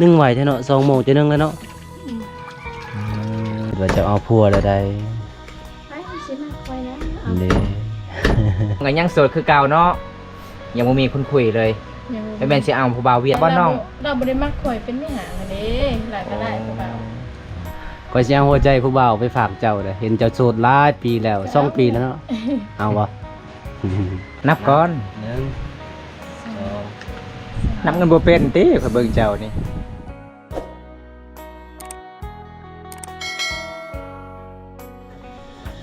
ໜຶ່ງໄວແທ້ເນາະ ສອງໂມງຈະໜຶ່ງແລ້ວເນາະ. ອືມ ເອີ ວ່າຈະເອົາຜົວແລ້ວໃດ. ໄປ ຊິມາຄ່ອຍນະ ເອົາ ເດ້ ກໍຍັງໂສດຄືເກົ່າເນາະ ຍັງບໍ່ມີຄົນຄຸຍເລີຍ. ຍັງບໍ່ມີ ແມ່ນຊິເອົາຜູ້ບ່າວຫວຽດບໍ່ນ້ອງ? ລາວບໍ່ໄດ້ມັກຂ້ອຍເປັນຫຍັງເດ້ ລາວກໍໄດ້ຜູ້ບ່າວ. ຂ້ອຍຊິເອົາຫົວໃຈຜູ້ບ່າວໄປຝາກເຈົ້າເດ້ ເຫັນເຈົ້າໂສດຫຼາຍປີແລ້ວ ສອງປີແລ້ວເນາະ. ເອົາບໍ່? ນັບກ່ອນ ໜຶ່ງ ສອງ ນັບເງິນບໍ່ເປັນຕິ ຂ້ອຍເບິ່ງເຈົ້ານີ້.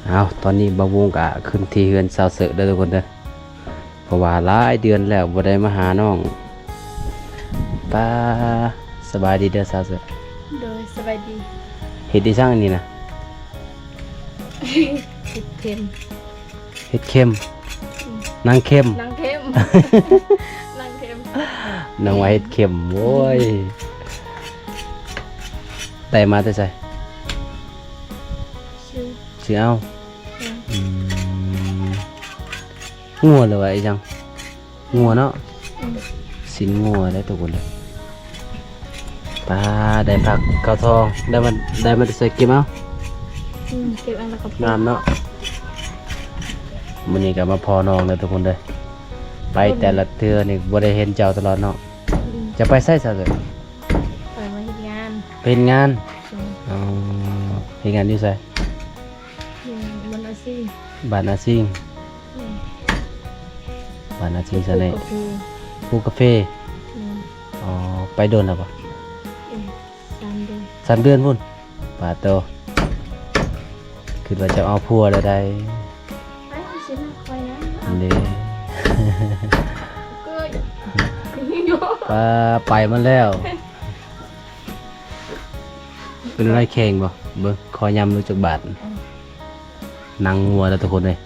ເອົາ ຕອນນີ້ບ່າວວົງກະຂຶ້ນທີ່ເຮືອນສາວເສີເດີທຸກຄົນເດີ ເພາະວ່າຫຼາຍເດືອນແລ້ວບໍ່ໄດ້ມາຫານ້ອງ. ປ້າ ສະບາຍດີເດີສາວເສີ. ໂດຍ ສະບາຍດີ. ເຮັດອີ່ສັງອັນນີ້ນະ? ເຮັດເຄັມ. ເຮັດເຄັມ. ອືມ ນາງເຄັມ ນາງເຄັມ ນາງເຄັມ ນາງວ່າເຮັດເຄັມ. ໂອ້ຍ ໄດ້ມາແຕ່ໃສ? ຊື້ ຊື້ເອົາ. ອືມ ອືມ ງົວຫຼືວ່າອີ່ຫຍັງ? ງົວເນາະ. ອືມ ຊີ້ນງົວໄດ໋ທຸກຄົນເດີ. ປ້າ ໄດ້ຜັກເຂົ້າທອງ ໄດ້ມາ ໄດ້ມາແຕ່ໃສ ເກັບເອົາ. ອືມ ເກັບເອົາແລ້ວກໍ ງາມເນາະ. ມື້ນີ້ກໍມາພໍ້ນ້ອງເດີທຸກຄົນເດີ ໄປແຕ່ລະເທື່ອນີ້ບໍ່ໄດ້ເຫັນເຈົ້າຕະຫຼອດເນາະ. ອືມ ຈະໄປໃສຊະ? ຂ້ອຍມາເຮັດງານ. ໄປເຮັດງານ? ອືມ ອໍ ເຮັດງານຢູ່ໃສ? ຢູ່ບ້ານອາຊິງ. ບ້ານອາຊິງ. ແມ່ນ. ບ້ານອາຊິງຊະແນ່. ປູກກາເຟ. ປູກກາເຟ. ແມ່ນ. ອໍ ໄປດົນແລ້ວບໍ່? ເອີ ສາມເດືອນ. ສາມເດືອນພຸ້ນ. ປາໂຕ ຄິດວ່າຈະເອົາຜົວແລ້ວໃດ. ໄປ ຊິມາຄ່ອຍນະ. ເດ້ ເກີຍ ປ້າ ໄປມາແລ້ວ. ເປັນໄລແຂງບໍ່? ເບິ່ງ ຂໍຍຳຮູ້ຈັກບາດ. ອືມ ນັ່ງງົວແລ້ວທຸກຄົນເອີຍ.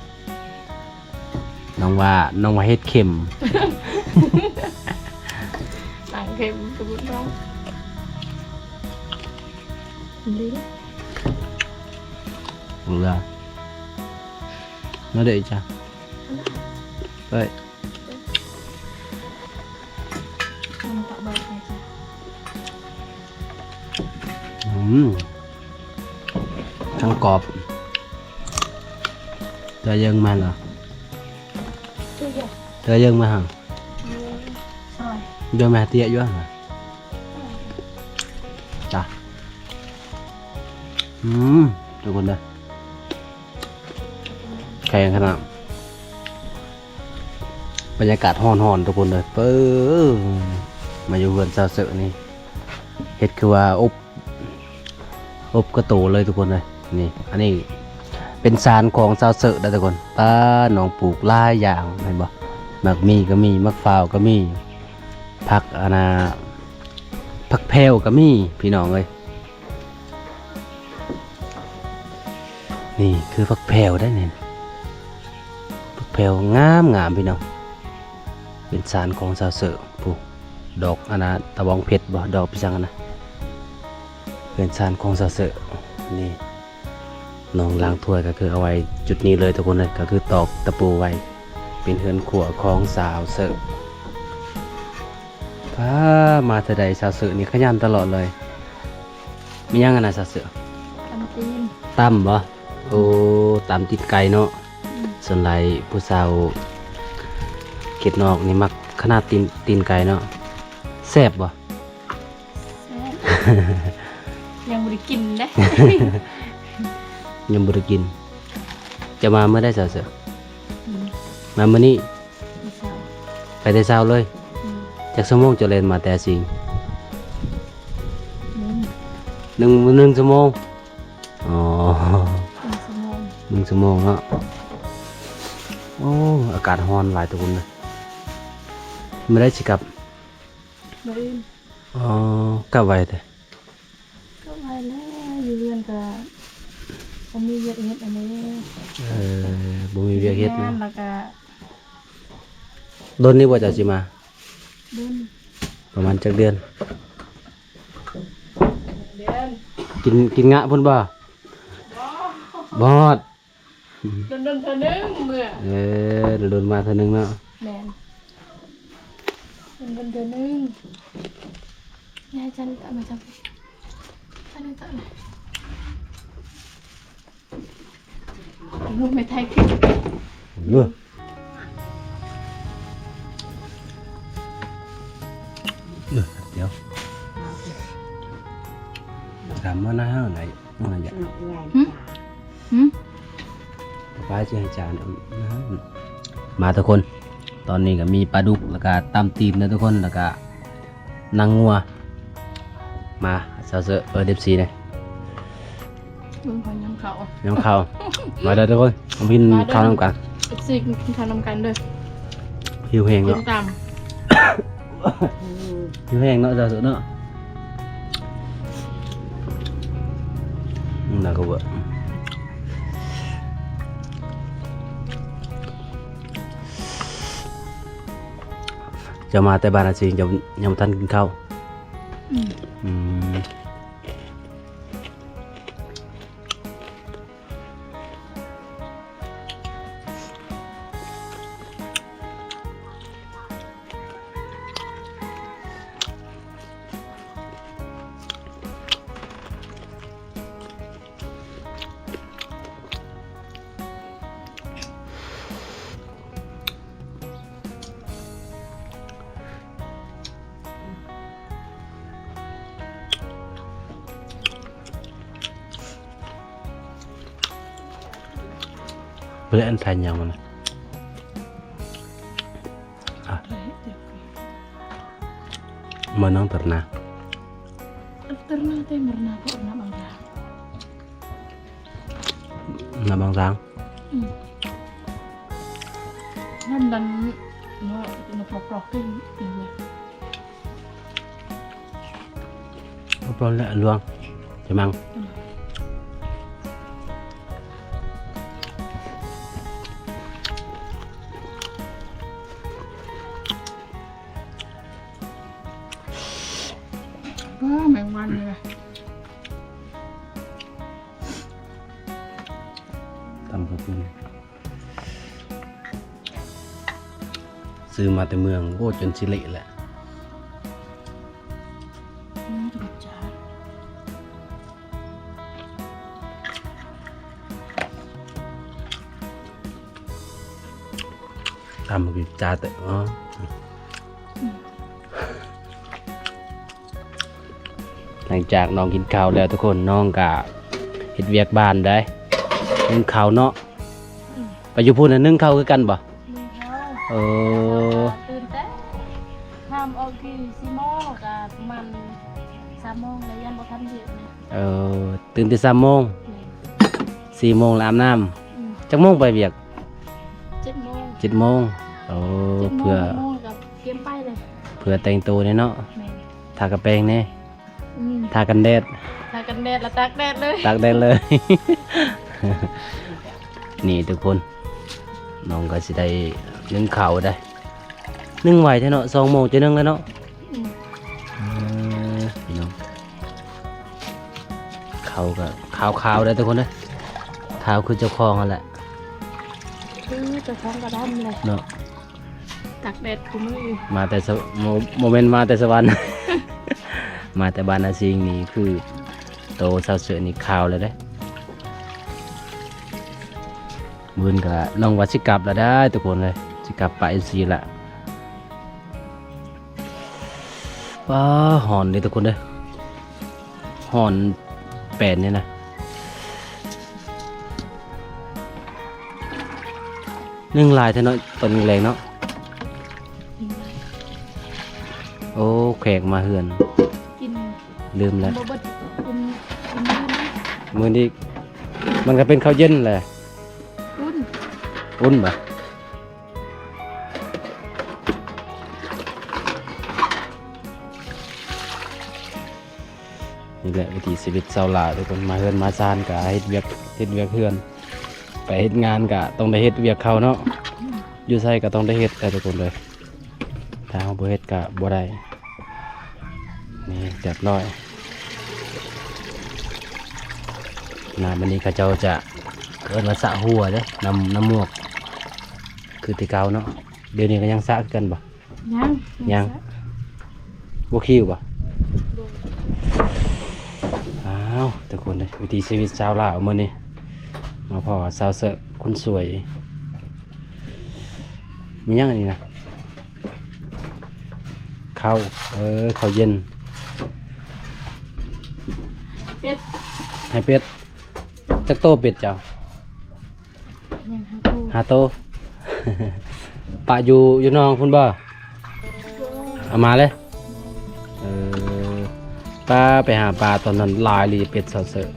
ນ້ອງວ່າ ນ້ອງວ່າເຮັດເຂັມ. ໜັງເຂັມ ສົມມຸດເນາະ. ດີ ເຫຼືອ ມາເດີ ອີ່ຈາ ເອີຍ. ອືມ ທັງກອບ. ເທື່ອເຢິງມາເນາະ ເທື່ອເຢິງມາຫາ ເດີມາເຕຍຢູ່ຫາ. ຈ້າ ອືມ ທຸກຄົນເດີ ແຂງຂະໜາດ. ບັນຍາກາດຮ້ອນໆ ທຸກຄົນເດີ. ເປີ ມາຢູ່ເຮືອນຊາວເສີນີ້ ເຮັດຄືວ່າອົບ ອົບກະໂຕເລີຍທຸກຄົນເອີຍ. ນີ້ ອັນນີ້ເປັນສານຂອງຊາວເສີໄດ໋ທຸກຄົນ. ຕາ ນ້ອງປູກຫຼາຍຢ່າງ ເຫັນບໍ່? ໝາກມີກໍມີ ໝາກພ້າວກໍມີ ຜັກ ອັນນ່າ ຜັກແພວກໍມີ ພີ່ນ້ອງເອີຍ. ນີ້ຄືຜັກແພວໄດ໋ນີ້ ຜັກແພວງາມໆ ພີ່ນ້ອງ. ເປັນສານຂອງຊາວເສີ ຜູ້ ດອກອັນນ່າ ຕະບອງເພັດບໍ່ ດອກພິສັງຫັ້ນນະ. ເປັນສານຂອງຊາວເສີ ນີ້ ນ້ອງລ້າງຖ້ວຍກໍຄືເອົາໄວ້ຈຸດນີ້ເລີຍທຸກຄົນເອີຍ ກໍຄືຕອກຕະປູໄວ້. ເປັນເຮືອນຄົວຂອງຊາວເສີ. ປ້າ ມາເທື່ອໃດຊາວເສີນີ້ຂະຫຍັນຕະຫຼອດເລີຍ. ມີຫຍັງຫັ້ນນະຊາວເສີ? ຕຳຕີນ. ຕຳບໍ່? ໂອ້ ຕຳຕີນໄກ່ເນາະ. ອືມ ສ່ວນຫຼາຍຜູ້ສາວເຂດນອກນີ້ມັກຂະໜາດຕີນ ຕີນໄກ່ເນາະ. ແຊບບໍ່? ແຊບ ຍັງບໍ່ໄດ້ກິນເດ້. ຍັງບໍ່ໄດ້ກິນ. ຈະມາມື້ໃດຊາວເສີ? ອືມ ມາມື້ນີ້. ໄປແຕ່ເຊົ້າເລີຍ. ອືມ ຈັກຊົ່ວໂມງເຈົ້າແລ່ນມາແຕ່ອາຊິງ? ໜຶ່ງ ໜຶ່ງຊົ່ວໂມງ. ອໍ ໜຶ່ງຊົ່ວໂມງ ໜຶ່ງຊົ່ວໂມງເນາະ. ໂອ້ ອາກາດຮ້ອນຫຼາຍທຸກຄົນເອີຍ. ມື້ໃດຊິກັບ? ມື້ອື່ນ. ອໍ ກັບໄວແທ້. ກໍວ່າແລ້ວ ຢູ່ເຮືອນກໍບໍ່ມີວຽກເຮັດອັນນີ້. ເອີ ບໍ່ມີວຽກເຮັດເນາະ. ແລ້ວກໍ ດົນນີ້ບໍ່ເຈົ້າຊິມາ? ດົນ. ປະມານຈັກເດືອນ? ເດືອນ. ກິນ ກິນງະພຸ້ນບໍ່? ບໍ່ ບໍ່ຮອດ. ດົນໆ ເທື່ອໜຶ່ງເມືອ. ເອີ ດົນໆ ມາເທື່ອໜຶ່ງເນາະ. ແມ່ນ ດົນໆ ເທື່ອໜຶ່ງ. ໃຫ້ຈັນຕະມາຈັບ ຈັນຕະ ລູກແມ່ໄທຄື ເອີ ດຽວ ຖາມວ່າໜ້າຮ້ານໃດ ໜ້າຢາກ ຫຶ? ຫຶ? ປ້າຊິໃຫ້ຈານ ມາທຸກຄົນ ຕອນນີ້ກໍມີປາດຸກ ແລ້ວກໍຕຳຕີນເດີທຸກຄົນ ແລ້ວກໍໜັງງົວ ມາ ຊາວເຊີ ເອີ ເອັຟຊີ ເດ້ ເບິ່ງເຂົາຍຳເຂົ້າ ຍຳເຂົ້າ ມາເດີທຸກຄົນ ມາກິນ ມາເດີ ເຂົ້ານຳກັນ ເອັຟຊີ ກິນເຂົ້ານຳກັນເດີ ຫິວແຮງເນາະ ກິນຕຳ ຫິວແຮງເນາະ ຊາວເຊີເນາະ ໜັງງົວ ເຈົ້າມາແຕ່ບ້ານອາຊີ ເຈົ້າຍັງບໍ່ທັນກິນເຂົ້າ ອືມ ອືມ ເພິ່ນເອີ້ນໄທຫຍັງມັນນະ? ອະ ມານັ່ງເຕີນນາ ເຕີນນາ ເຕີນນາ ເຕີນນາ ເຕີນນາ ນະບາງທາງ ອືມ ນັ້ນດັນເນາະ ເນາະ ປອກໆ ຂຶ້ນອີກເລີຍ ປອກໆ ແລະ ລວງ ຈະມັງ ອືມ ວ້າ ແມງວັນເລີຍ ຕຳບັກຫຸ່ງ ຊື້ມາແຕ່ເມືອງ ໂອ້ ຈົນຊິເລະແຫຼະ ອືມ ຈັດຈານ ຕຳບັກຫຸ່ງຈາເຕີ ອືມ ຫຼັງຈາກນ້ອງກິນເຂົ້າແລ້ວທຸກຄົນ ນ້ອງກະເຮັດວຽກບ້ານໄດ໋ ໜຶ້ງເຂົ້າເນາະ ອືມ ໄປຢູ່ພຸ້ນນະ ໜຶ້ງເຂົ້າຄືກັນບໍ່? ໜຶ້ງເຂົ້າ ເອີ ຕື່ນແຕ່ ຫ້າມອອກທີ່ສີ່ໂມງ ກະປະມານສາມໂມງ ແລ້ວຢ້ານບໍ່ທັນວຽກນະ ເອີ ຕື່ນແຕ່ສາມໂມງ ແມ່ນ ສີ່ໂມງແລ້ວອາບນ້ຳ ອືມ ຈັກໂມງໄປວຽກ? ເຈັດໂມງ ເຈັດໂມງ ໂອ້ ເຈັດໂມງ ເພື່ອ ແປດໂມງກໍກຽມໄປເລີຍ ເພື່ອແຕ່ງໂຕແດ່ເນາະ ແມ່ນ ທາກະແປງແດ່ ອືມ ທາກັນແດດ ທາກັນແດດ ແລ້ວຕາກແດດເລີຍ ຕາກແດດເລີຍ ນີ້ທຸກຄົນ ນ້ອງກໍຊິໄດ້ໜຶ້ງເຂົ້າໄດ໋ ໜຶ້ງໄວແທ້ເນາະ ສອງໂມງຈະໜຶ້ງແລ້ວເນາະ ອືມ ເອີ ພີ່ນ້ອງ ເຂົ້າກໍຂາວໆ ເດີທຸກຄົນເດີ ຂາວຄືເຈົ້າຂອງຫັ້ນແຫຼະ ຄືເຈົ້າຂອງກະດຳແຫຼະເນາະ ຕາກແດດຄູ່ມື້ ມາແຕ່ສະ ບໍ່ ບໍ່ແມ່ນມາແຕ່ສະຫວັນ ມາແຕ່ບ້ານນາຊິງນີ້ຄືໂຕຊາວເສືອນີ້ຂາວແລ້ວເດ້ ມື້ອື່ນກະນ້ອງວ່າຊິກັບແລ້ວໄດ໋ທຸກຄົນເອີຍ ຊິກັບໄປຈັ່ງຊີ້ລະ ປ້າ ຮ້ອນເດ້ທຸກຄົນເດີ ຮ້ອນແປນນີ້ນະ ໜຶ້ງຫຼາຍແທ້ເນາະ ຕອນແລງເນາະ ໂອ້ ແຂກມາເຮືອນ ກິນ ລືມແລ້ວ ບໍ່ເບິດ ກິນ ກິນມື້ນີ້ ມື້ນີ້ ມັນກໍເປັນເຂົ້າເຢັນແຫຼະ ອຸ່ນ ອຸ່ນບໍ? ນີ້ແຫຼະວິຖີຊີວິດຊາວລາວທຸກຄົນ ມາເຮືອນມາຊານກະເຮັດວຽກ ເຮັດວຽກເຮືອນ ໄປເຮັດງານກະຕ້ອງໄດ້ເຮັດວຽກເຂົາເນາະ ຢູ່ໃສກະຕ້ອງໄດ້ເຮັດແຫຼະທຸກຄົນເອີຍ ຖ້າເຮົາບໍ່ເຮັດກະບໍ່ໄດ້. ນີ້ຮຽບຮ້ອຍ ນະ ບາດນີ້ເຂົາເຈົ້າຈະເອີ້ນວ່າສະຫົວເດີ ນ້ຳ ນ້ຳໝວກ ຄືແຕ່ເກົ່າເນາະ ດຽວນີ້ກໍຍັງສະຄືກັນບໍ່? ຍັງ ຍັງ ຍັງສະ ບໍ່ຄິວບໍ່? ບໍ່ ທຸກຄົນເດ້ ວິຖີຊີວິດຊາວລາວມື້ນີ້ ມາພໍ້ສາວເສິກຄົນສວຍ. ມີຫຍັງອັນນີ້ນະ? ເຂົ້າ ເອີ ເຂົ້າເຢັນ ເປັດ ໃຫ້ເປັດ. ຈັກໂຕເປັດເຈົ້າ? ຍັງຫ້າໂຕ ຫ້າໂຕ. ປະຢູ່ ຢູ່ໜອງພຸ້ນບໍ່? ເອົາມາເລີຍ. ເອີ ປາໄປຫາປາຕອນນັ້ນຫຼາຍລີເປັດສາວເສິກ.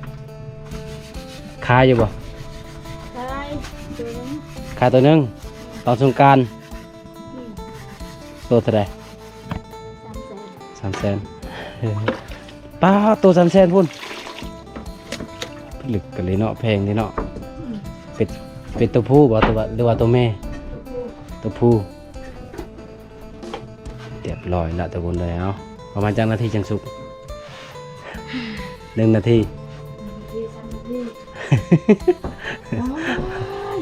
ຂາຍຢູ່ບໍ່? ຂາຍໂຕໜຶ່ງ ຂາຍໂຕໜຶ່ງ ຕອນສົງການ. ອືມ ໂຕເທົ່າໃດ? ສາມແສນ ສາມແສນ. ປາໂຕສາມແສນພຸ້ນ ລຶກກັນເລີຍເນາະ ແພງເລີຍເນາະ. ອືມ ເປັດ ເປັດໂຕຜູ້ບໍ່ ຫຼືວ່າ ຫຼືວ່າໂຕແມ່? ໂຕຜູ້ ໂຕຜູ້. ຮຽບຮ້ອຍລະທຸກຄົນເລີຍ. ເອົາ ປະມານຈັກນາທີຈັ່ງສຸກ? ໜຶ່ງນາທີ ໜຶ່ງນາທີ ສາມນາທີ. ໂອ້ຍ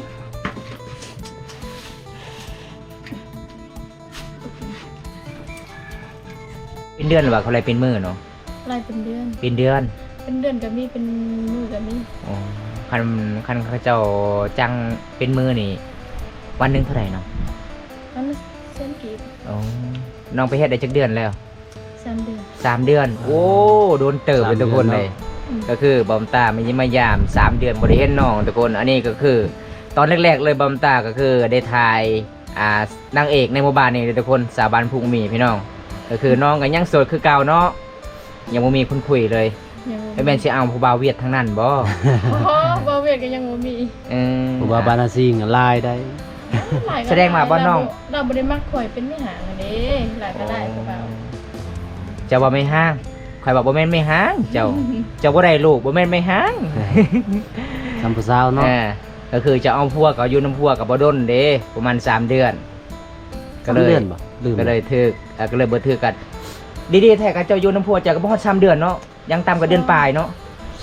ເປັນເດືອນ ຫຼືວ່າເຂົາໄລ່ເປັນມື້ເນາະ? ໄລ່ເປັນເດືອນ ເປັນເດືອນ ເປັນເດືອນກໍມີ ເປັນມື້ກໍມີ. ອໍ ຄັນ ຄັນເຂົາເຈົ້າຈ້າງເປັນມື້ນີ້ ວັນໜຶ່ງເທົ່າໃດເນາະ? ວັນລະແສນກີບ. ອໍ ນ້ອງໄປເຮັດໄດ້ຈັກເດືອນແລ້ວ? ສາມເດືອນ ສາມເດືອນ. ໂອ້ ໂດນເຕີບເລີຍທຸກຄົນເລີຍ. ອືມ ກໍຄືບອມຕາມາຢ້ຽມມາຢາມສາມເດືອນບໍ່ໄດ້ເຫັນນ້ອງທຸກຄົນ. ອັນນີ້ກໍຄືຕອນແລກໆເລີຍ ບອມຕາກໍຄືໄດ້ຖ່າຍ ອ່າ ນາງເອກໃນໝູ່ບ້ານນີ້ເດີທຸກຄົນ ສາວບ້ານພູມີພີ່ນ້ອງ. ກໍຄືນ້ອງກໍຍັງໂສດຄືເກົ່າເນາະ ຍັງບໍ່ມີຄົນຄຸຍເລີຍ. ຍັງບໍ່ມີ. ແມ່ນຊິເອົາຜູ້ບ່າວຫວຽດທາງນັ້ນບໍ່? ບໍ່ ບ່າວຫວຽດກໍຍັງບໍ່ມີ. ເອີ ຜູ້ບ່າວບ້ານນາຊິງຫຼາຍໄດ໋. ຫຼາຍກໍ ສະແດງວ່າ ຫຼາຍ ບໍ່ນ້ອງ ລາວບໍ່ ລາວບໍ່ໄດ້ມັກຂ້ອຍເປັນແມ່ຮ້າງຫັ້ນເດ້. ຫຼາຍກໍຫຼາຍ ອໍ ຜູ້ບ່າວ. ເຈົ້າວ່າແມ່ຮ້າງ ຂ້ອຍວ່າບໍ່ແມ່ນແມ່ຮ້າງເຈົ້າ. ເຈົ້າບໍ່ໄດ້ລູກ ບໍ່ແມ່ນແມ່ຮ້າງ. ນຳຜູ້ສາວເນາະ. ເອີ ກໍຄືຈະເອົາຜົວ ກໍຢູ່ນຳຜົວກໍບໍ່ດົນເດ້ ປະມານສາມເດືອນ. ກໍເລີຍ ສາມເດືອນບໍ່? ລືມ ກໍເລີຍຖືກ ເອີ ກໍເລີຍບໍ່ຖືກກັນ. ດີໆແທ້ ຄັນເຈົ້າຢູ່ນຳຜົວເຈົ້າກໍບໍ່ຮອດສາມເດືອນເນາະ ຢ່າງຕ່ຳກໍເດືອນປາຍເນາະ.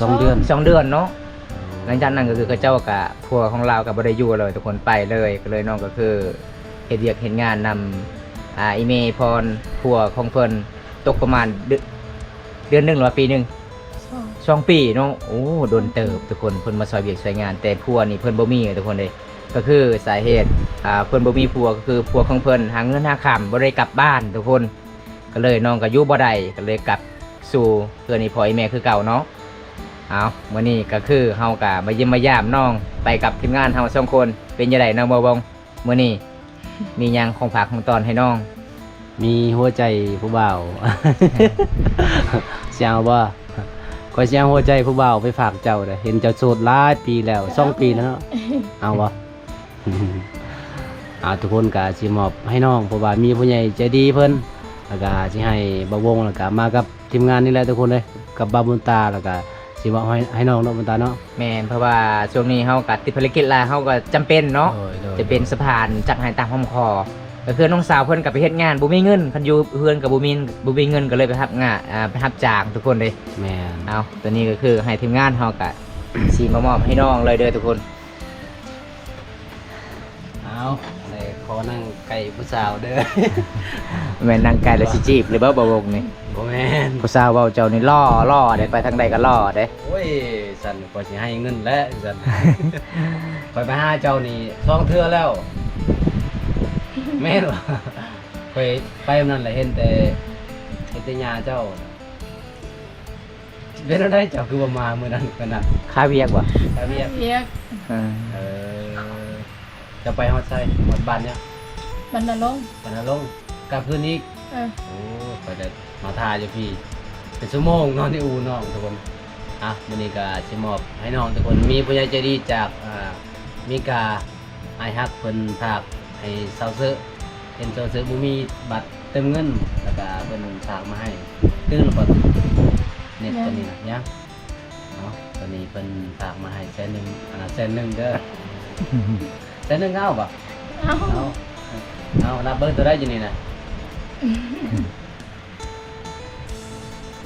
ສອງເດືອນ ສອງເດືອນເນາະ. ອໍ ຫຼັງຈາກນັ້ນກໍຄືເຂົາເຈົ້າກໍ ຜົວຂອງລາວກໍບໍ່ໄດ້ຢູ່ເລີຍທຸກຄົນ ໄປເລີຍ. ກໍເລີຍນ້ອງກໍຄືເຮັດວຽກເຮັດງານນຳ ອ່າ ອີ່ແມ່ພອນ ຜົວຂອງເພິ່ນ ຕົກປະມານເດືອນ ເດືອນໜຶ່ງ ຫຼືວ່າປີໜຶ່ງ? ສອງ ສອງປີເນາະ. ໂອ້ ດົນເຕີບທຸກຄົນ ເພິ່ນມາຊ່ອຍວຽກຊ່ອຍງານ ແຕ່ຜົວນີ້ເພິ່ນບໍ່ມີທຸກຄົນເດ້. ກໍຄືສາເຫດ ອ່າ ເພິ່ນບໍ່ມີຜົວ ກໍຄືຜົວຂອງເພິ່ນຫາເງິນຫາຄຳບໍ່ໄດ້ກັບບ້ານທຸກຄົນ. ກໍເລີຍນ້ອງກໍຢູ່ບໍ່ໄດ້ ກໍເລີຍກັບສູ່ເຮືອນອີ່ພໍ່ອີ່ແມ່ຄືເກົ່າເນາະ. ເອົາ ມື້ນີ້ກໍຄືເຮົາກໍມາຢ້ຽມມາຢາມນ້ອງ ໄປກັບທີມງານເຮົາສອງຄົນ. ເປັນຈັ່ງໃດນ້ອງບ່າວບົງ? ມື້ນີ້ມີຫຍັງຂອງຝາກຂອງຕ້ອນໃຫ້ນ້ອງ? ມີຫົວໃຈຜູ້ບ່າວ ຊິເອົາບໍ່? ຂ້ອຍຊິເອົາຫົວໃຈຜູ້ບ່າວໄປຝາກເຈົ້າເດ້. ເຫັນເຈົ້າໂສດຫຼາຍປີແລ້ວ ສອງປີແລ້ວເນາະ. ເອົາບໍ່? ເອົາ ທຸກຄົນກໍຊິມອບໃຫ້ນ້ອງ ເພາະວ່າມີຜູ້ໃຫຍ່ໃຈດີເພິ່ນ ແລ້ວກໍຊິໃຫ້ບ່າວວົງ ແລ້ວກໍມາກັບ ທີມງານນີ້ແຫຼະທຸກຄົນເອີຍ ກັບບ່າວບຸນຕາ ແລ້ວກະຊິມອບໃຫ້ ໃຫ້ນ້ອງເນາະ ບຸນຕາເນາະ. ແມ່ນ ເພາະວ່າຊ່ວງນີ້ເຮົາກະຕິດພາລະກິດຫຼາຍ ເຮົາກະຈຳເປັນເນາະ. ໂດຍ ໂດຍ ຈະເປັນສະພານຈັດໃຫ້ຕາມຫ້ອມຂໍ ກໍຄືນ້ອງສາວເພິ່ນກະໄປເຮັດງານ ບໍ່ມີເງິນ ຄັນຢູ່ເຮືອນກະບໍ່ມີ ບໍ່ມີເງິນ ກະເລີຍໄປຮັບງານ ອ່າ ໄປຮັບຈ້າງທຸກຄົນເດ້. ແມ່ນ ເອົາ ໂຕນີ້ກໍຄືໃຫ້ທີມງານເຮົາກະຊິມາມອບໃຫ້ນ້ອງເລີຍເດີທຸກຄົນ. ເອົາ ໄດ້ຂໍນັ່ງໃກ້ຜູ້ສາວເດີ. ແມ່ນນັ່ງໃກ້ແລ້ວຊິຈີບເລີຍບໍ່ ບ່າວວົງນີ້? ບໍ່ແມ່ນ ຜູ້ສາວເວົ້າເຈົ້ານີ້ຫຼໍ່ ຫຼໍ່ເດ້ ໄປທາງໃດກໍຫຼໍ່ເດ້. ໂອ້ຍ ຊັ້ນຂ້ອຍຊິໃຫ້ເງິນແຫຼະຊັ້ນ. ຂ້ອຍໄປຫາເຈົ້ານີ້ສອງເທື່ອແລ້ວ ແມ່ນບໍ່? ຂ້ອຍໄປມື້ນັ້ນແຫຼະ ເຫັນແຕ່ ເຫັນແຕ່ຍ່າເຈົ້າ. ເປັນແນວໃດເຈົ້າຄືບໍ່ມາມື້ນັ້ນ ມື້ນັ້ນ? ຄາວຽກບໍ່? ຄາວຽກ ຄາວຽກ. ເອີ ເອີ ເຈົ້າໄປຮອດໃສ? ຮອດບ້ານຫຍັງ? ບັນນາລົງ. ບັນນາລົງ ກັບຄືນອີກ? ເອີ ໂອ້ ຂ້ອຍກໍມາຖ້າຢູ່ພີ້ເປັນຊົ່ວໂມງເນາະ ໃນອູ່ນ້ອງທຸກຄົນ. ອ່ະ ມື້ນີ້ກໍຊິມອບໃຫ້ນ້ອງທຸກຄົນ ມີຜູ້ໃຫຍ່ໃຈດີຈາກ ອ່າ ອາເມລິກາ ອ້າຍຮັກເພິ່ນຝາກໃຫ້ສາວເສີ ເຫັນສາວເສີບໍ່ມີບັດເຕີມເງິນ ແລ້ວກະເພິ່ນຝາກມາໃຫ້. ຕື່ມແລ້ວບໍ່? ເນັດຕົວນີ້ນະ ຍັງ. ເອົາ ຕົວນີ້ເພິ່ນຝາກມາໃຫ້ແສນໜຶ່ງ ອັນນັ້ນແສນໜຶ່ງເດີ. ແສນໜຶ່ງເອົາບໍ່? ເອົາ ເອົາ ເອົາ ນັບເບິ່ງຕົວໃດຢູ່ນີ້ນະ.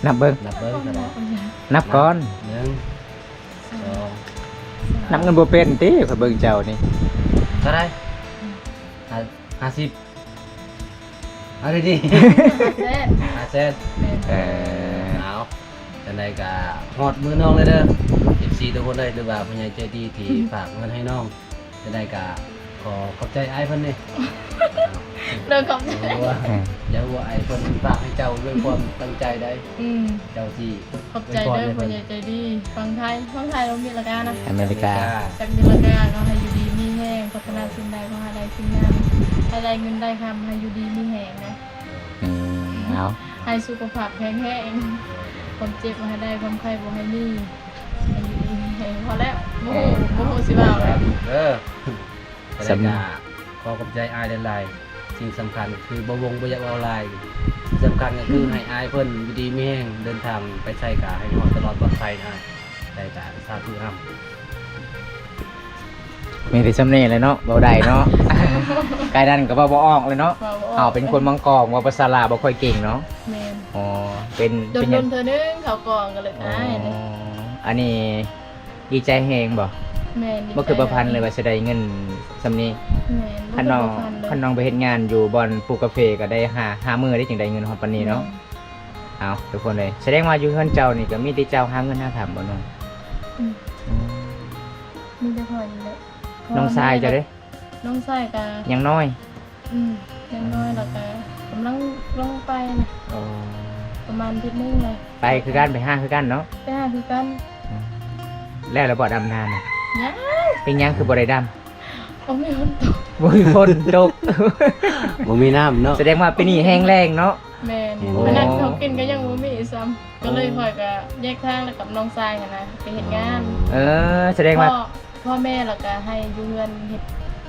ນັບເບິ່ງ ນັບເບິ່ງ ນັບກ່ອນ. ໜຶ່ງ ສອງ ນັບເງິນບໍ່ເປັນຕິ ຂ້ອຍເບິ່ງເຈົ້ານີ້. ເທົ່າໃດ? ຫ້າ ຫ້າສິບ. ເອົາດີໆ ຫ້າແສນ ຫ້າແສນ. ເອີ ເອົາ ຈັ່ງໃດກະຮອດມືນ້ອງແລ້ວເດີ ເອັຟຊີທຸກຄົນເອີຍ ຫຼືວ່າຜູ້ໃຫຍ່ໃຈດີທີ່ຝາກເງິນໃຫ້ນ້ອງ. ຈັ່ງໃດກະຂໍຂອບໃຈອ້າຍເພິ່ນເດ້. ໂດຍ ຂອບໃຈ. ຢ່າຮູ້ວ່າ ອືມ ຢ່າຮູ້ວ່າອ້າຍເພິ່ນຝາກໃຫ້ເຈົ້າດ້ວຍຄວາມຕັ້ງໃຈໃດ. ອືມ ເຈົ້າຊິຂອບໃຈເດີຜູ້ໃຫຍ່ໃຈດີ. ຝັ່ງໄທ ຝັ່ງໄທ ອາເມລິການະ? ອາເມລິກາ. ອາເມລິກາ ຈາກອາເມລິກາເນາະ. ໃຫ້ຢູ່ດີມີແຮງ ປາດຖະໜາສິ່ງໃດຂໍໃຫ້ໄດ້ສິ່ງນັ້ນ ໃຫ້ໄດ້ເງິນໄດ້ຄຳ ໃຫ້ຢູ່ດີມີແຮງນະ. ອືມ ເອົາ ໃຫ້ສຸຂະພາບແຂງແຮງ ຄວາມເຈັບບໍ່ໃຫ້ໄດ້ ຄວາມໄຂ້ບໍ່ໃຫ້ມີ ໃຫ້ຢູ່ດີມີແຮງ. ພໍແລ້ວ ບໍ່ຮູ້ ບໍ່ຮູ້ຊິເວົ້າແລ້ວ. ເອີ ສຳ ແລ້ວກະຂໍຂອບໃຈອ້າຍຫຼາຍໆ. ສິ່ງສຳຄັນຄືບໍ່ວົງບໍ່ຢາກເວົ້າຫຼາຍ ສຳຄັນກໍຄື ອືມ ໃຫ້ອ້າຍເພິ່ນຢູ່ດີມີແຮງ ເດີນທາງໄປໃສກະໃຫ້ຮອດຕະຫຼອດປອດໄພນະ. ໄດ້ກະສາທຸນຳ. ມີແຕ່ຊ່ຳນີ້ແຫຼະເນາະ ເວົ້າໄດ້ເນາະ. ກາຍນັ້ນກໍເວົ້າບໍ່ອອກເລີຍເນາະ. ເວົ້າບໍ່ອອກ ເຮົາເປັນຄົນເມືອງກອງ ເວົ້າພາສາລາວບໍ່ຄ່ອຍເກັ່ງເນາະ. ແມ່ນ. ອໍ ເປັນ ດົນໆເທື່ອໜຶ່ງເຂົ້າກອງກໍເລີຍ. ອໍ ອ້າຍເດ້ ອັນນີ້ດີໃຈແຮງບໍ່? ແມ່ນ ບໍ່ຄິດບໍ່ຝັນເລີຍວ່າຊິໄດ້ເງິນຊ່ຳນີ້. ແມ່ນ. ຄັນນ້ອງ ບໍ່ຄິດບໍ່ຝັນເລີຍ ຄັນນ້ອງໄປເຮັດງານຢູ່ບ່ອນປູກກາເຟກໍໄດ້ຫ້າ ຫ້າມື້ໄດ້ ຈຶ່ງໄດ້ເງິນຮອດປານນີ້ເນາະ. ແມ່ນ. ເອົາ ທຸກຄົນເອີຍ ສະແດງວ່າຢູ່ເຮືອນເຈົ້ານີ້ກໍມີແຕ່ເຈົ້າຫາເງິນຫາຄຳບໍ່ນ້ອງ? ອືມ ອືມ ມີແຕ່ຂ້ອຍນີ້ແຫຼະ. ນ້ອງຊາຍເຈົ້າເດ້? ນ້ອງຊາຍກໍຍັງນ້ອຍ. ອືມ ຍັງນ້ອຍ ແລ້ວກໍກຳລັງລົງໄປນະ. ອໍ ປະມານທິດໜຶ່ງແລ້ວ. ໄປຄືກັນ ໄປຫາຄືກັນເນາະ? ໄປຫາຄືກັນ. ອືມ ແລ້ວລະບໍ່ດຳນານະ? ຍັງ. ເປັນຫຍັງຄືບໍ່ໄດ້ດຳ? ບໍ່ມີຝົນຕົກ. ບໍ່ມີຝົນຕົກ ບໍ່ມີນ້ຳເນາະ. ສະແດງວ່າປີນີ້ແຫ້ງແລ້ງເນາະ. ແມ່ນ. ໂອ້ ອັນນັ້ນເຂົາກິນກໍຍັງບໍ່ມີຊ້ຳ ກໍເລີຍຂ້ອຍກໍແຍກທາງແລ້ວກັບນ້ອງຊາຍຫັ້ນນະ ໄປເຮັດງານ. ເອີ ສະແດງວ່າ ພໍ່ ພໍ່ແມ່ແລ້ວກໍໃຫ້ຢູ່ເຮືອນເຮັດ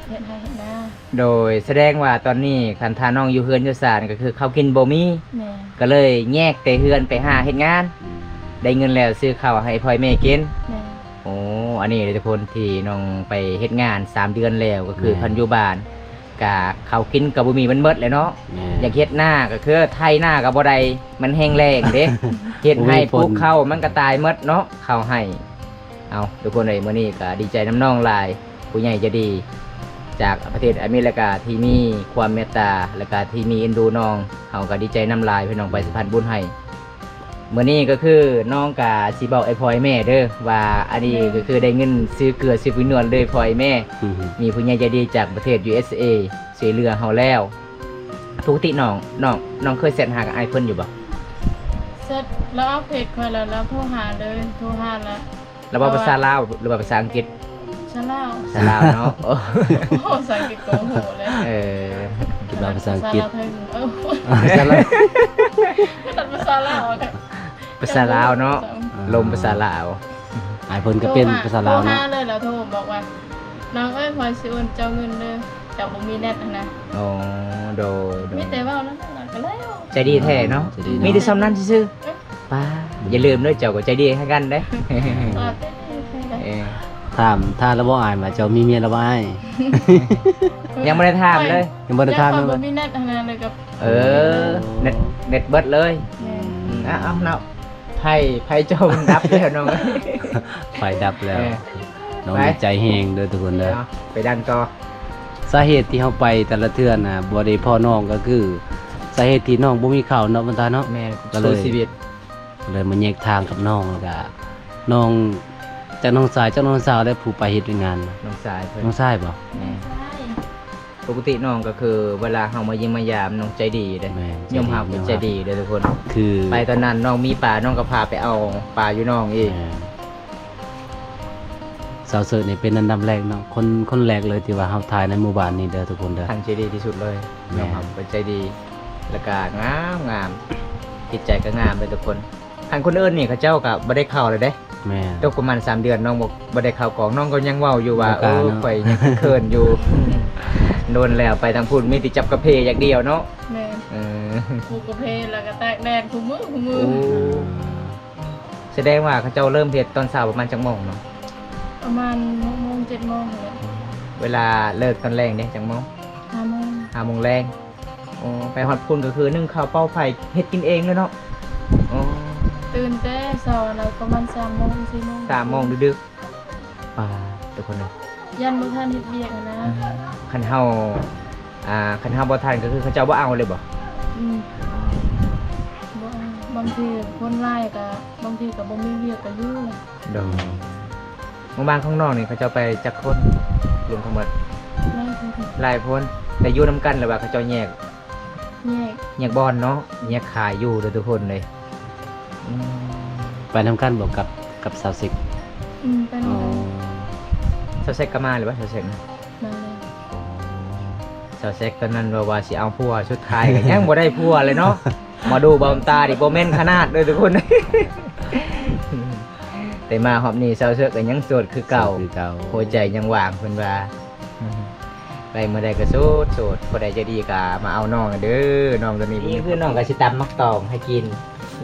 ເຮັດໄຮ່ເຮັດນາ. ໂດຍ ສະແດງວ່າຕອນນີ້ຄັນຖ້ານ້ອງຢູ່ເຮືອນຢູ່ຊານກໍຄືເຂົ້າກິນບໍ່ມີ. ແມ່ນ. ກໍເລີຍແຍກແຕ່ເຮືອນໄປຫາເຮັດງານ. ອືມ ໄດ້ເງິນແລ້ວຊື້ເຂົ້າໃຫ້ພໍ່ແມ່ກິນ. ແມ່ນ. ໂອ້ ອັນນີ້ເດ້ທຸກຄົນ ທີ່ນ້ອງໄປເຮັດງານສາມເດືອນແລ້ວ ກໍຄື ແມ່ນ ຄັນຢູ່ບ້ານກະເຂົ້າກິນກໍບໍ່ມີ ມັນໝົດແຫຼະເນາະ. ແມ່ນ. ຢາກເຮັດນາກໍຄືໄຖນາກໍບໍ່ໄດ້ ມັນແຫ້ງແລ້ງເດ້ ເຮັດໄຮ່ ບໍ່ມີຝົນ ປູກເຂົ້າມັນກໍຕາຍໝົດເນາະ ເຂົ້າໄຮ່. ເອົາ ທຸກຄົນເອີຍ ມື້ນີ້ກໍດີໃຈນຳນ້ອງຫຼາຍ ຜູ້ໃຫຍ່ໃຈດີຈາກປະເທດອາເມລິກາທີ່ມີຄວາມເມດຕາ ແລະກະທີ່ມີເອັນດູນ້ອງ ເຮົາກໍດີໃຈນຳຫຼາຍ ພີ່ນ້ອງໄປສະພານບຸນໃຫ້. ມື້ນີ້ກໍຄືນ້ອງກະຊິບອກອ້າຍພອຍແມ່ເດີວ່າ ອັນນີ້ ແມ່ນ ກໍຄືໄດ້ເງິນຊື້ເກືອຊື້ປຸງນວນເດີ ອ້າຍພອຍແມ່. ອືຮຶ ມີຜູ້ໃຫຍ່ໃຈດີຈາກປະເທດ ຢູເອສເອ ຊ່ວຍເຫຼືອເຮົາແລ້ວ. ປົກກະຕິນ້ອງ ນ້ອງ ນ້ອງເຄີຍແຊັດຫາກັບອ້າຍເພິ່ນຢູ່ບໍ່? ແຊັດ ລາວເອົາເຟສຂ້ອຍແລ້ວ ລາວໂທຫາເລີຍ ໂທຫາລະ ລາວເວົ້າພາສາລາວ ຫຼືວ່າພາສາອັງກິດ? ພາສາລາວ. ພາສາລາວເນາະ. ໂອ້ ພາສາອັງກິດກໍບໍ່ຮູ້ແລ້ວ. ເອີ ຄິດວ່າພາສາອັງກິດ. ພາສາລາວເທິງ ເອີ ພາສາລາວ ພາສາລາວ ພາສາລາວເນາະ. ອ່າ ລົມພາສາລາວ. ອ້າຍເພິ່ນກໍເປັນພາສາລາວເນາະ. ໂທຫາເລີຍ ລາວໂທບອກວ່າ ນ້ອງເອີຍ ຂ້ອຍຊິໂອນເຈົ້າເງິນເດີ ເຈົ້າບໍ່ມີແນັດຫັ້ນນະ. ອໍ ໂດຍ ໂດຍ ມີແຕ່ເວົ້ານັ້ນລະກໍແລ້ວ. ໃຈດີແທ້ເນາະ. ໃຈດີເນາະ. ມີແຕ່ຊ່ຳນັ້ນຊື່ໆ. ເອີ ປ້າ ຢ່າລືມເດີ ເຈົ້າກໍໃຈດີໃຫ້ກັນເດ້. ເອີ ຖາມ ຖ້າລະບໍ່ອ້າຍວ່າເຈົ້າມີເມຍລະບໍ່ອ້າຍ? ຍັງບໍ່ໄດ້ຖາມເລີຍ. ຍັງບໍ່ໄດ້ຖາມເລີຍ. ບໍ່ມີແນັດຫັ້ນນະ ເລີຍກັບ ເອີ ເນັດ ເນັດເບິດເລີຍ. ແມ່ນ. ອືມ ເອົາເນາະ ໄຟ ໄຟເຈົ້າມັນດັບແລ້ວນ້ອງ. ໄຟດັບແລ້ວ. ເອີ ນ້ອງດີໃຈແຮງເດີທຸກຄົນເດີ. ເນາະ ໄປດັງຕໍ່. ສາເຫດທີ່ເຮົາໄປແຕ່ລະເທື່ອນະ ບໍ່ໄດ້ພໍ້ນ້ອງ ກໍຄືສາເຫດທີ່ນ້ອງບໍ່ມີເຂົ້າເນາະ ບັນດາເນາະ. ແມ່ນ. ກໍເລີຍ ສູ້ຊີວິດ ເລີຍມາແຍກທາງກັບນ້ອງ ແລ້ວກະນ້ອງ ຈັກນ້ອງຊາຍ ຈັກນ້ອງສາວ ແລະຜູ້ໄປເຮັດວຽກງານ. ນ້ອງຊາຍເພິ່ນ. ນ້ອງຊາຍບໍ່? ແມ່ນ. ປົກກະຕິນ້ອງກໍຄືເວລາເຮົາມາຢ້ຽມມາຢາມ ນ້ອງໃຈດີເດ້. ແມ່ນ. ຍອມຮັບ ໃຈດີ ໃຈດີເດ້ທຸກຄົນ. ຄືໄປຕອນນັ້ນນ້ອງມີປາ ນ້ອງກໍພາໄປເອົາປາຢູ່ໜອງອີກ. ແມ່ນ. ສາວເສີດນີ້ເປັນອັນດັບແລກເນາະ ຄົນ ຄົນແລກເລີຍທີ່ວ່າເຮົາຖ່າຍໃນໝູ່ບ້ານນີ້ເດີທຸກຄົນເດີ. ທ່ານໃຈດີທີ່ສຸດເລີຍ. ແມ່ນ. ຍອມຮັບເພິ່ນໃຈດີ ແລ້ວກະງາມໆ ຈິດໃຈກໍງາມເລີຍທຸກຄົນ. ຄັນຄົນອື່ນນີ້ເຂົາເຈົ້າກໍບໍ່ໄດ້ເຂົ້າແລ້ວເດ້. ແມ່ນ. ຕົກປະມານສາມເດືອນ ນ້ອງບໍ່ ບໍ່ໄດ້ເຂົ້າກອງ ນ້ອງກໍຍັງເວົ້າຢູ່ວ່າ ບໍ່ກ້າເນາະ. ເອີ ຂ້ອຍຍັງເຂີນຢູ່ ໂດນແລ້ວ ໄປທາງພຸ້ນມີແຕ່ຈັບກາເຟຢ່າງດຽວເນາະ. ແມ່ນ. ເອີ ປູກກາເຟ ແລ້ວກໍຕາກແດດຄູ່ມື້ ຄູ່ມື້. ໂອ້. ສະແດງວ່າເຂົາເຈົ້າເລີ່ມເຮັດຕອນເຊົ້າປະມານຈັກໂມງເນາະ? ປະມານຫົກໂມງ ເຈັດໂມງຫັ້ນແຫຼະ. ເວລາເລີກຕອນແລງເດ້ ຈັກໂມງ? ຫ້າໂມງ. ຫ້າໂມງແລງ. ໂອ້ ໄປຮອດພຸ້ນກໍຄືໜຶ້ງເຂົ້າເປົ່າໄຟ ເຮັດກິນເອງເລີຍເນາະ. ໂອ້ ຕື່ນແຕ່ເຊົ້າແລ້ວປະມານສາມໂມງ ສີ່ໂມງ. ສາມໂມງດຶກໆ. ປາດ ທຸກຄົນເອີຍ ຢ້ານບໍ່ທັນເຮັດວຽກຫັ້ນນະ. ອືມ ຄັນເຮົາ ອ່າ ຄັນເຮົາບໍ່ທັນກໍຄືເຂົາເຈົ້າບໍ່ເອົາເລີຍບໍ່? ອືມ ບໍ່ເອົາ. ບາງທີຄົນຫຼາຍກໍ ບາງທີກໍບໍ່ມີວຽກກໍຢູ່. ໂດຍ. ໝູ່ບ້ານຂອງນ້ອງນີ້ເຂົາເຈົ້າໄປຈັກຄົນລວມທັງໝົດ? ຫຼາຍຄົນ. ຫຼາຍຄົນ ແຕ່ຢູ່ນຳກັນ ຫຼືວ່າເຂົາເຈົ້າແຍກ? ແຍກ ແຍກບ່ອນເນາະ ແຍກຂາຍຢູ່ເດີທຸກຄົນເລີຍ. ອືມ ໄປນຳກັນບໍ່ກັບ ກັບສາວເຊັກ? ອືມ ໄປນຳກັນ. ອໍ ສາວເຊັກກໍມາຫຼືວ່າ ສາວເຊັກນະ? ມາແລ້ວ. ອໍ ສາວເຊັກຕອນນັ້ນວ່າ ວ່າຊິເອົາຜົວ ສຸດທ້າຍກໍຍັງບໍ່ໄດ້ຜົວເລີຍເນາະ. ໝໍດູເບົາຕານີ້ບໍ່ແມ່ນຂະໜາດເດີທຸກຄົນ. ແຕ່ມາຮອບນີ້ສາວເຊັກກໍຍັງໂສດຄືເກົ່າ ໂສດຄືເກົ່າ ຫົວໃຈຍັງວ່າງເພິ່ນວ່າ. ໄປມື້ໃດກໍໂສດໆ ຜູ້ໃດໃຈດີກໍມາເອົານ້ອງເດີ. ນ້ອງຕອນນີ້ ນີ້ຄືນ້ອງກໍຊິຕຳໝາກຕອງໃຫ້ກິນ.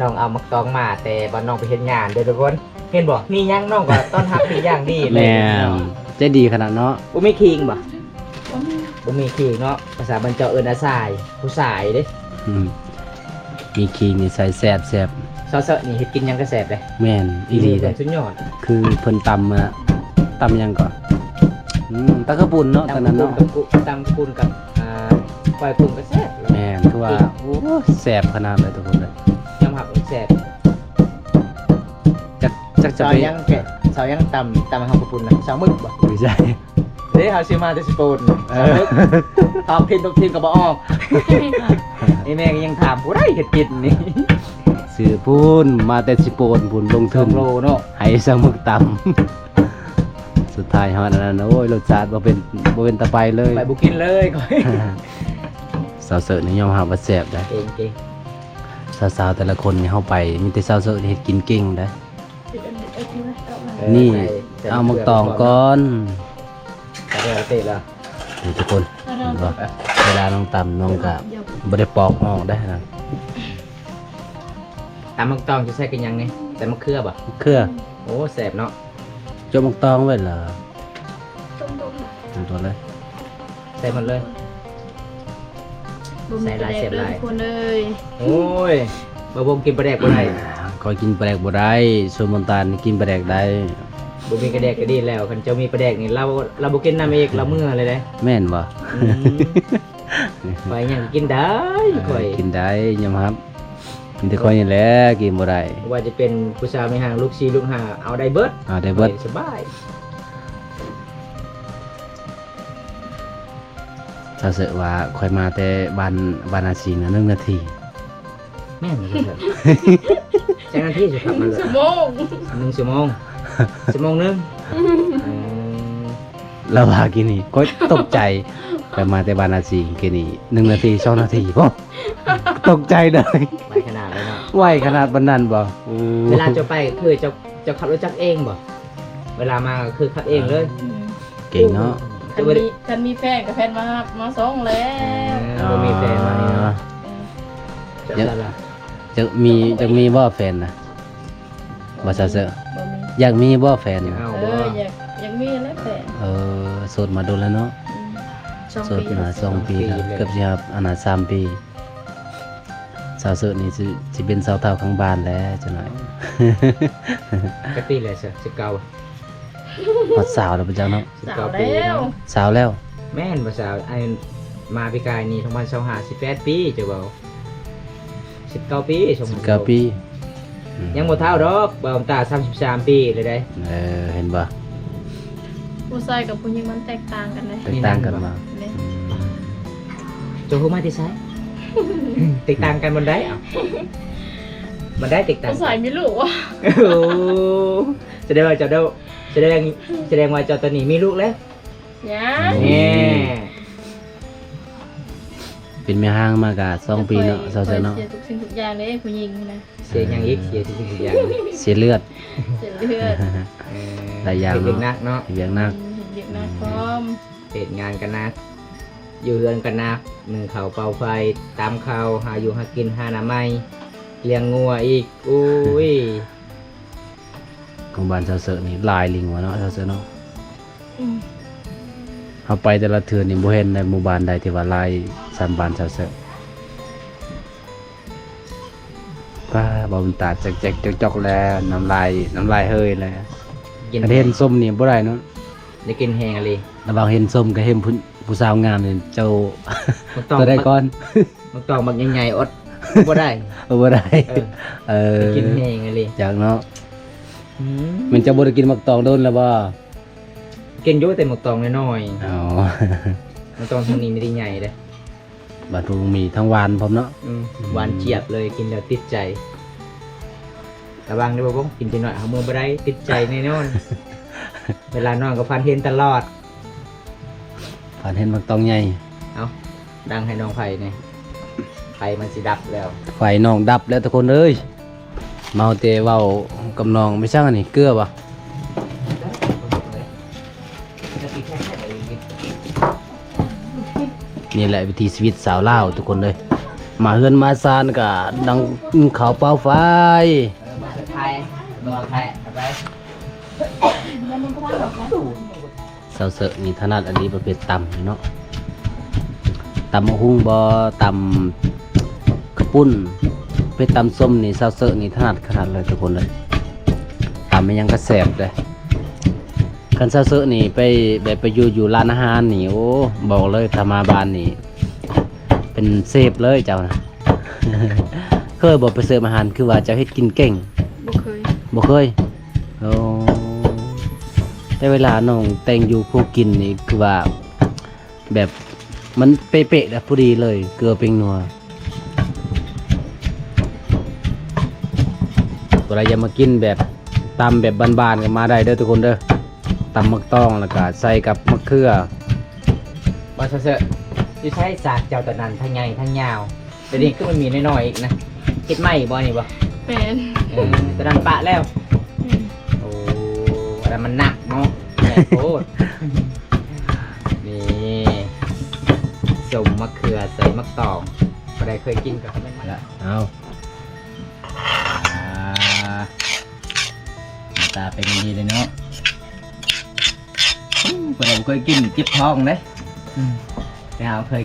ນ້ອງເອົາໝາກຕອງມາແຕ່ບ່ອນນ້ອງໄປເຮັດງານເດີທຸກຄົນ. ເຫັນບໍ່? ມີຫຍັງນ້ອງກໍຕ້ອນຮັບເປັນຢ່າງດີເລີຍ. ແມ່ນ ໃຈດີຂະໜາດເນາະ. ບໍ່ມີຂີງບໍ່? ບໍ່ມີ ບໍ່ມີຂີງເນາະ. ພາສາບ້ານເຈົ້າເອີ້ນອາຊາຍ ຜູ້ຊາຍເດ້. ອືມ ມີຂີງນີ້ໃສ່ແຊບໆ. ຊາວເຊີນີ້ເຮັດກິນຫຍັງກໍແຊບເດ້. ແມ່ນອີ່ຫຼີເດ້ ສຸດຍອດ. ຄືເພິ່ນຕຳ ອາ ຕຳຫຍັງກໍ ອືມ ຕຳເຂົ້າປຸ້ນເນາະ ຕອນນັ້ນເນາະ. ຕຳເຂົ້າປຸ້ນກັບ ອາ ກ້ອຍກຸ້ງກໍແຊບ. ແມ່ນ ຄືວ່າ ໂອ້ ແຊບຂະໜາດເລີຍທຸກຄົນເລີຍ. ຍອມຮັບວ່າແຊບ. ຈັກ ຈັກຈະ ສາວຫຍັງແກະ ສາວຫຍັງຕຳ ຕຳເຂົ້າປຸ້ນນະ? ສາວມຶກບໍ່? ບໍ່ໃຊ່. ເດ້ ເຮົາຊື້ມາແຕ່ສະໂປນ. ເອີ ສາວມຶກ ຕອບຜິດ ຕອບຜິດກໍບໍ່ອອກ. ອີແມ່ກໍຍັງຖາມຜູ້ໃດເຮັດກິນນີ້. ຊື້ພຸ້ນ ມາແຕ່ສະໂປນພຸ້ນ ລົງທຶນສອງໂລເນາະ ໃຫ້ສາວມຶກຕຳ. ສຸດທ້າຍຮອດອັນນັ້ນ ໂອ້ຍ ລົດຊາດບໍ່ເປັນ ບໍ່ເປັນຕາໄປເລີຍ. ໄປບໍ່ກິນເລີຍຂ້ອຍ. ສາວເຊີນີ້ຍອມຮັບວ່າແຊບໄດ໋. ເກັ່ງໆ. ສາວໆແຕ່ລະຄົນນີ້ເຮົາໄປ ມີແຕ່ສາວເຊີເຮັດກິນເກັ່ງໄດ໋. ເອີ ນີ້ ເອົາໝາກຕອງກ່ອນ. ເອົາເຕີລະ ນີ້ທຸກຄົນ ເຫັນບໍ່? ເວລານ້ອງຕຳ ນ້ອງກະບໍ່ໄດ້ປອກອອກໄດ໋ນະ. ຕຳໝາກຕອງຈະໃສ່ກັບຫຍັງນີ້? ໃສ່ໝາກເຂືອບໍ່? ໝາກເຂືອ. ໂອ້ ແຊບເນາະ. ຈົກໝາກຕອງໄວ້ລະ ຕົງໆ ຕົງຕົງເລີຍ. ໃສ່ໝົດເລີຍ. ບໍ່ມີປາແດກເດີທຸກຄົນເອີຍ. ໂອ້ຍ ບ່າວບົງກິນປາແດກບໍ່ໄດ້. ຂ້ອຍກິນປາແດກບໍ່ໄດ້. ຊົນມົນຕານກິນປາແດກໄດ້. ບໍ່ມີປາແດກກໍດີແລ້ວ. ຄັນເຈົ້າມີປາແດກນີ້ ລາວ ລາວບໍ່ກິນນຳອີກ ລາວເມືອເລີຍເດ້. ແມ່ນບໍ່? ອືມ ຂ້ອຍຫຍັງກິນໄດ້. ເອີ ຂ້ອຍກິນໄດ້ ຍອມຮັບ. ມີແຕ່ຂ້ອຍນີ້ແຫຼະກິນບໍ່ໄດ້. ບໍ່ວ່າຈະເປັນຜູ້ສາວແມ່ຮ້າງ ລູກສີ່ລູກຫ້າ ເອົາໄດ້ເບິດ. ເອົາໄດ້ເບິດ ສະບາຍ. ສາວເຊີວ່າຂ້ອຍມາແຕ່ບ້ານ ບ້ານອາຊີນະ ໜຶ່ງນາທີ. ແມ່ນບໍ່? ຈັກນາທີຊິຂັບມາເລີຍ? ຊົ່ວໂມງ ໜຶ່ງຊົ່ວໂມງ. ຊົ່ວໂມງໜຶ່ງ. ອືມ ລາວວ່າກີ້ນີ້ ຂ້ອຍຕົກໃຈ. ຂ້ອຍມາແຕ່ບ້ານອາຊີ ກີ້ນີ້ໜຶ່ງນາທີ ສອງນາທີ. ໂອ້ ຕົກໃຈເລີຍ. ໄວຂະໜາດເລີຍເນາະ. ໄວຂະໜາດປານນັ້ນບໍ່? ໂອ້ ເວລາເຈົ້າໄປ ຄືເຈົ້າ ເຈົ້າຂັບລົດຈັກເອງບໍ່? ເວລາມາກໍຄືຂັບເອງເລີຍ. ອືມ ເກັ່ງເນາະ. ຄັນມີ ຄັນມີແຟນກໍແຟນມາຮັບມາສົ່ງແລ້ວ. ເອີ ບໍ່ມີແຟນມານີ້ເນາະ. ເອີ ຈັກ ຢາກ ຊັ້ນລະ ຢາກມີ ຢາກມີບໍ່ແຟນນະ? ບໍ່ ສາວເຊີ ບໍ່ມີ. ຢາກມີບໍ່ແຟນນະ? ເອົາ ເອີ ບໍ່ ຢາກ ຢາກມີແລ້ວແຟນ. ເອີ ໂສດມາດົນແລ້ວເນາະ. ອືມ ສອງ ໂສດມາ ສອງປີ ສອງປີແລ້ວ ແລ້ວ ເກືອບຊິຮອດ ອັນນ່າ ສາມປີ. ສາວເຊີນີ້ຊິ ຊິເປັນສາວເຖົ້າຂ້າງບ້ານແລ້ວຈັກໜ້ອຍ. ຈັກປີແລ້ວເຊີ? ສິບເກົ້າ ຮອດຊາວແລ້ວບໍ່ຈັກເນາະ. ສິບເກົ້າປີເນາະ. ຊາວແລ້ວ. ແມ່ນບໍ່ຊາວ? ອັນ ມາປີກາຍນີ້ ສອງພັນຊາວຫ້າ ສິບແປດປີ ເຈົ້າເວົ້າ. ສິບເກົ້າປີ ສອງພັນຊາວ ສິບເກົ້າປີ. ອືມ ຍັງບໍ່ເຖົ້າດອກ ບ່າວຕາ ສາມສິບສາມປີແລ້ວເດ້. ເອີ ເຫັນບໍ່? ຜູ້ຊາຍກັບຜູ້ຍິງມັນແຕກຕ່າງກັນເດ້. ແຕກຕ່າງກັນບໍ່? ແມ່ນ. ອືມ ເຈົ້າຮູ້ມາແຕ່ໃສ? ແຕກຕ່າງກັນບ່ອນໃດ? ເອົ້າ ບ່ອນໃດແຕກຕ່າງ? ຜູ້ຊາຍມີລູກ. ໂອ້ ສະແດງວ່າເຈົ້າ ສະແດງ ສະແດງວ່າເຈົ້າຕອນນີ້ມີລູກແລ້ວ. ຍັງ. ແນ່ ເປັນແມ່ຮ້າງມາກະສອງປີເນາະ ສາວເຊີເນາະ. ເສຍທຸກສິ່ງທຸກຢ່າງເດ້ ຜູ້ຍິງນະ. ເສຍຫຍັງອີກ? ເສຍທຸກສິ່ງທຸກຢ່າງ. ເສຍເລືອດ. ເສຍເລືອດ. ເອີ ຫຼາຍຢ່າງເນາະ. ເຮັດວຽກໜັກເນາະ. ເຮັດວຽກໜັກເນາະ. ອືມ ເຮັດວຽກໜັກພ້ອມ ເຮັດງານກໍໜັກ ເຮັດເຮືອນກໍໜັກ ໜຶ້ງເຂົ້າເປົ່າໄຟ ຕຳເຂົ້າ ຫາຢູ່ຫາກິນ ຫາອະນາໄມ ລ້ຽງງົວອີກ. ໂອ້ຍ ຂອງບ້ານສາວເຊີນີ້ຫຼາຍອີ່ຫຼີຫວາເນາະ ສາວເຊີເນາະ. ອືມ ເຮົາໄປແຕ່ລະເທື່ອນີ້ບໍ່ເຫັນໃນໝູ່ບ້ານໃດທີ່ວ່າຫຼາຍສ່ຳບ້ານສາວເຊີ. ປ້າ ເວົ້ານ້ຳຕາແຈກໆຈອກໆແລ້ວ ນ້ຳລາຍ ນ້ຳລາຍເຮີຍແລ້ວ. ເຫັນສົ້ມນີ້ບໍ່ໄດ້ເນາະ ໄດ້ກິນແຮງອີ່ຫຼີ. ລະຫວ່າງເຫັນສົ້ມກັບເຫັນຜູ້ ຜູ້ສາວງາມນີ້ ເຈົ້າ ໝາກຕອງ ຕົວໃດກ່ອນ? ໝາກຕອງບັກໃຫຍ່ໆ ອົດ ບໍ່ໄດ້ ບໍ່ໄດ້ ເອີ ເອີ ໄປກິນແຮງອີ່ຫຼີ ຈັກເນາະ. ອືມ ແມ່ນເຈົ້າບໍ່ໄດ້ກິນໝາກຕອງດົນແລ້ວບໍ່? ກິນຢູ່ ແຕ່ໝາກຕອງນ້ອຍໆ. ອໍ ໝາກຕອງທາງນີ້ມີແຕ່ໃຫຍ່ເດ້. ບາດທຸງມີທັງຫວານພ້ອມເນາະ. ອືມ ອືມ ຫວານຈຽບເລີຍ ກິນແລ້ວຕິດໃຈ. ລະວັງເດີບໍ່ບົງ ກິນແຕ່ນ້ອຍ ເອົາເມືອບໍ່ໄດ້ ຕິດໃຈແນ່ນອນ. ເວລານອນກໍຝັນເຫັນຕະຫຼອດ ຝັນເຫັນໝາກຕອງໃຫຍ່. ເອົາ ດັງໃຫ້ນ້ອງໄພແດ່ ໄຟມັນຊິດັບແລ້ວ ໄຟນ້ອງດັບແລ້ວທຸກຄົນເອີຍ. ເມົາແຕ່ເວົ້າກັບນ້ອງ. ແມ່ນຫຍັງອັນນີ້ ເກືອບໍ່? ນີ້ແຫຼະວິຖີຊີວິດສາວລາວທຸກຄົນເອີຍ ມາເຮືອນມາຊານກະດັງເຂົ້າເປົ່າໄຟ. ສາວເສີນີ້ຖະໜັດອີ່ຫຼີປະເພດຕຳນີ້ເນາະ ຕຳບັກຫຸ່ງບໍ່ ຕຳເຂົ້າປຸ້ນ ປະເພດຕຳສົ້ມນີ້ ສາວເສີນີ້ຖະໜັດຂະໜາດເລີຍທຸກຄົນເອີຍ. ຕຳອີ່ຫຍັງກະແຊບເດ້. ຄັນສາວເສີນີ້ໄປແບບໄປຢູ່ ຢູ່ຮ້ານອາຫານນີ້ ໂອ້ ບອກເລີຍ ຖ້າມາບ້ານນີ້ເປັນເຊຟເລີຍເຈົ້ານະ. ເຄີຍບໍ່ໄປເສີບອາຫານ? ຄືວ່າເຈົ້າເຮັດກິນເກັ່ງ. ບໍ່ເຄີຍ ບໍ່ເຄີຍ. ໂອ້ ແຕ່ເວລານ້ອງແຕ່ງຢູ່ຜູ້ກິນນີ້ ຄືວ່າແບບມັນເປະໆ ແລ້ວພໍດີເລີຍ ເກືອແປ້ງນົວ. ຜູ້ໃດຢາກມາກິນແບບຕຳແບບບ້ານໆ ກໍມາໄດ້ເດີທຸກຄົນເດີ. ຕຳໝາກຕອງ ແລ້ວກໍໃສ່ກັບໝາກເຂືອ. ບໍ່ເຊີ ຢູ່ໃສສາກເຈົ້າຕອນນັ້ນ ທັງໃຫຍ່ທັງຍາວ? ດຽວນີ້ຄືມັນມີນ້ອຍໆ ອີກນະ. ເຮັດໃໝ່ບໍ່ນີ້ບໍ່? ແມ່ນ. ເອີ ຕອນນັ້ນປະແລ້ວ. ແມ່ນ. ໂອ້ ອັນນັ້ນມັນໜັກເນາະ ໃຫຍ່ໂພດ. ນີ້ ສົ້ມໝາກເຂືອໃສ່ໝາກຕອງ. ບໍ່ໄດ້ເຄີຍກິນກໍແມ່ນມັນ. ເອົາ ອ່າ ໜ້າຕາເປັນດີເລີຍເນາະ. ຜູ້ໃດບໍ່ເຄີຍກິນເຈັບທ້ອງເດ້. ອືມ ແຕ່ເຮົາເຄີຍ